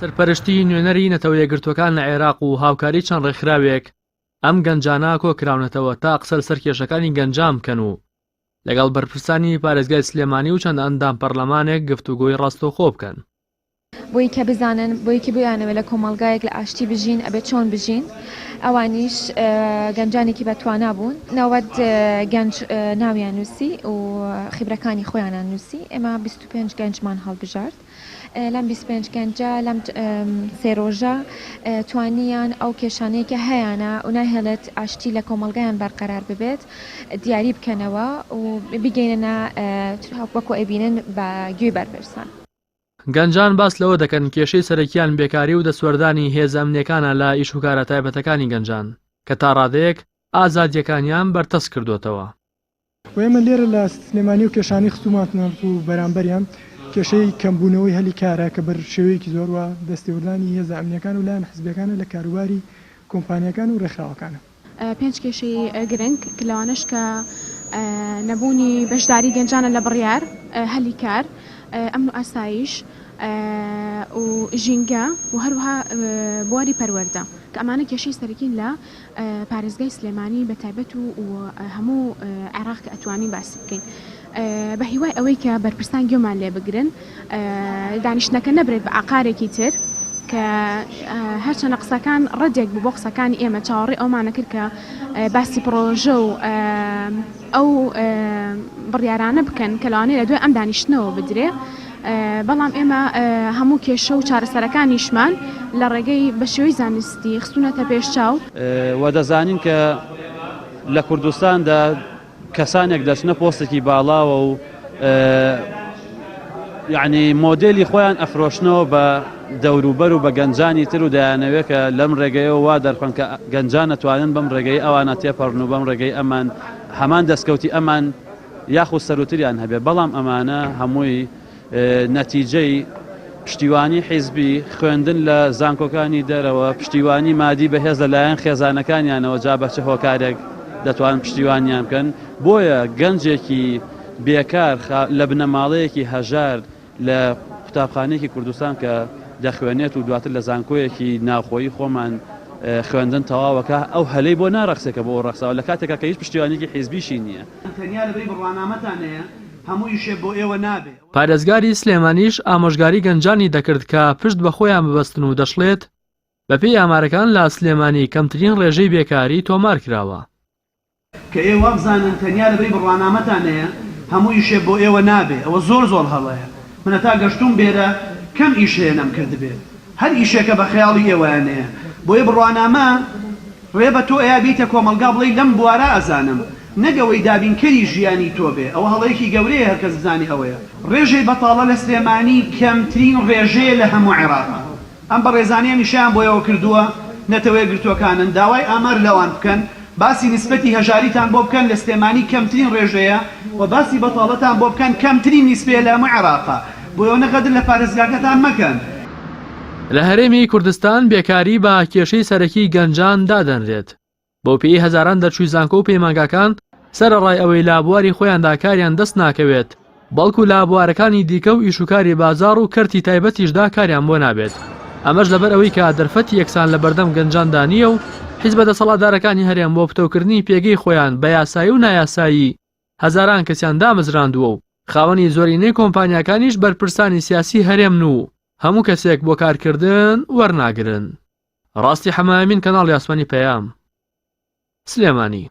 سەرپەرشتی نوێنەری نەتەوە یەکگرتووەکان لە عێراق و هاوکاری چەند ڕێکخراوێک ئەم گەنجانە کۆکراونەتەوە تا قسە لەسەر کێشەکانی گەنجان بکەن و لەگەڵ بەرپرسانی پارێزگای سلێمانی و چەند ئەندام پەرلەمانێک گفتوگۆی ڕاستەوخۆ بکەن. بۆی کە بزانن بۆی کە بیانەوێ لە کۆمەڵگایەک لە ئاشتی بژین ئەبێ چۆن بژین ئەوانیش گەنجانێکی بە توانا بوون 90 گەنج ناویان نووسی و خیبرەکانی خۆیانان نووسی ئێمە 25 گەنجمان هەڵبژارد لەم 25 گەنجە لەم سێ ڕۆژە توانیان ئەو کێشانەی کە هەیانە و ناهێڵێت ئاشتی لە کۆمەڵگایان بەرقەرار ببێت دیاری بکەنەوە و بگەینە وەکو ئەیبینن بە گوێی بەرپرسان. گەنجان باس لەوە دەکەن کێشەی سەرەکیان بێکاری و دەستوەردانی هێزە ئەمنییەکانە لە ئیشوکارە تایبەتەکانی گەنجان، کە تا ڕادەیەک ئازادییەکانیان بەرتەسک کردۆتەوە. و ئێمە لێرە لە سلێمانی و کێشانەی خستوومانتنەڕت و بەرامبەریان کێشەی کەمبوونەوەی هەلی کارە کە بەر شێوەیەکی زۆر و دەستێوەردانی هێزە ئەمنییەکان و لایەنە حزبییەکانە لە کاروباری کۆمپانیاکان و ڕێکخراوەکانە. پێنج کێشەی گرنگ لەوانەش کە نەبوونی بەشداری گەنجانە لە بڕیار، هەلی کار، ئەمن و ئاسایش و ژینگە و هەروەها بواری پەروەردە کە ئەمانە کێشەی سەرەکین لە پارێزگای سلێمانی بە تایبەت و هەموو عێراق کە ئەتوانین باسی بکەین. بە هیوای ئەوەی کە بەرپرسان گوێمان لێ بگرن دانیشتنەکە نەبرێت بە ئاقارێکی تر کە هەرچەنە قسەکان ڕەدێک بوو بۆ قسەکانی ئێمە چاوەڕێ ئەومانە کرد کە باسی پڕۆژە و ئەو بڕیارانە بکەن کە لەوانەیە لە دوای ئەم دانیشتنەوە بدرێ بەڵام ئێمە هەموو کێشە و چارەسەرەکانیشمان لە ڕێگەی بە شێوەی زانستی خستوونەتە پێش چاو. وە دەزانین کە لە کوردستاندا کەسانێک دەچنە پۆستێکی باڵاوە و یعنی مۆدێلی خۆیان ئەفرۆشنەوە بە دەوروبەر و بە گەنجانی تر و دەیانەوێت کە لەم ڕێگەیەوە وا دەرخەن کە گەنجان ئەتوانن بەم ڕێگەی ئەوانە تێپەڕن و بەم ڕێگەی ئەمان هەمان دەستکەوتی ئەمان یاخود سەروتریان هەبێ بەڵام ئەمانە هەمووی نەتیجەی پشتیوانی حیزبی، خوێندن لە زانکۆکانی دەرەوە، پشتیوانی مادی بەهێز لە لایەن خێزانەکانیانەوە جا بە چ هۆکارێک دەتوانن پشتیوانیان بکەن، بۆیە گەنجێکی بێکار لە بنەماڵەیەکی هەژار لە قوتابخانەیەکی کوردستان کە دەخوێنێت و دواتر لە زانکۆیەکی ناوخۆیی خۆمان خوێندن تەواوەکە ئەو هەلەی بۆ ناڕەخسێ کە بۆ ئەو ڕەخساوە لە کاتێکا کە هیچ پشتیوانیەکی حیزبیشی نییە. تەنیا لەبەری بڕوانامەتان هەیە هەموو ئیشێ بۆ ئێوە نابێ. پارێزگاری سلێمانیش ئامۆژگاری گەنجانی دەکرد کە پشت بە خۆیان ببەستن و دەشڵێت، بەپێی ئامارەکان لە سلێمانی کەمترین ڕێژەی بێکاری تۆمارکراوە. کە ئێوە وابزانن تەنیا لەبەری بڕوانامەتان هەیە هەموو ئیشێ بۆ ئێوە نابێ ئەوە زۆر زۆر هەڵەیە من هەتا گەشتووم بێرە کەم ئیش هەیە نەمکردبێ هەر ئیشێکە بە خەیاڵی ئێوەیان هەیە بۆیە بڕوانامە ڕێ بە تۆ ئەیا بێیتە کۆمەڵگا بڵێی لەم بوارە ئەزانم نەک ئەوەی دابینکەری ژیانی تۆ بێ ئەوە هەڵەیەکی گەورەیە هەرکەس بزانێ ئەوەیە. ڕێژەی بەتاڵە لە سلێمانی کەمترین ڕێژەیە لە هەموو عێراقا ئەم بەڕێزانەی ئەمیشەیان بۆ ئێوە کردووە نەتەوەیەکگرتووەکانن داوای ئامار لەوان بکەن باسی نیسبەتی هەژاریتان بۆ بکەن لە سلێمانی کەمترین ڕێژەیە و باسی بەتاڵەتان بۆ بکەن کەمترین نیسبەیە لە هەموو عێراقا بۆیە ئەوەنە غەدر لە پارێزگاکەتان مەکەن. لە هەرێمی کوردستان بێکاری بە کێشەی سەرەکی گەنجان دادەنرێت، بەوپێیەی هەزاران دەرچووی زانکۆ و پەیمانگاکان سەرەڕای ئەوەی لە بواری خۆیاندا کاریان دەست ناکەوێت، بەڵکو لە بوارەکانی دیکە و ئیشوکاری بازاڕ و کەرتی تایبەتیشدا کاریان بۆ نابێت، ئەمەش لەبەر ئەوەی کە دەرفەتی یەکسان لە بەردەم گەنجاندا نییە و حیزبە دەسەڵاتدارەکانی هەرێم بۆ پتەوکردنی پێگەی خۆیان بە یاسایی و نایاسایی هەزاران کەسیان دامەزراندووە و خاوەنی زۆرینەی کۆمپانیاکانیش بەرپرسانی سیاسی هەرێمن و هەموو کەسێک بۆ کارکردن وەرناگرن. ڕاستی حەمەئەمین کەناڵی ئاسمانی پەیام سلێمانی.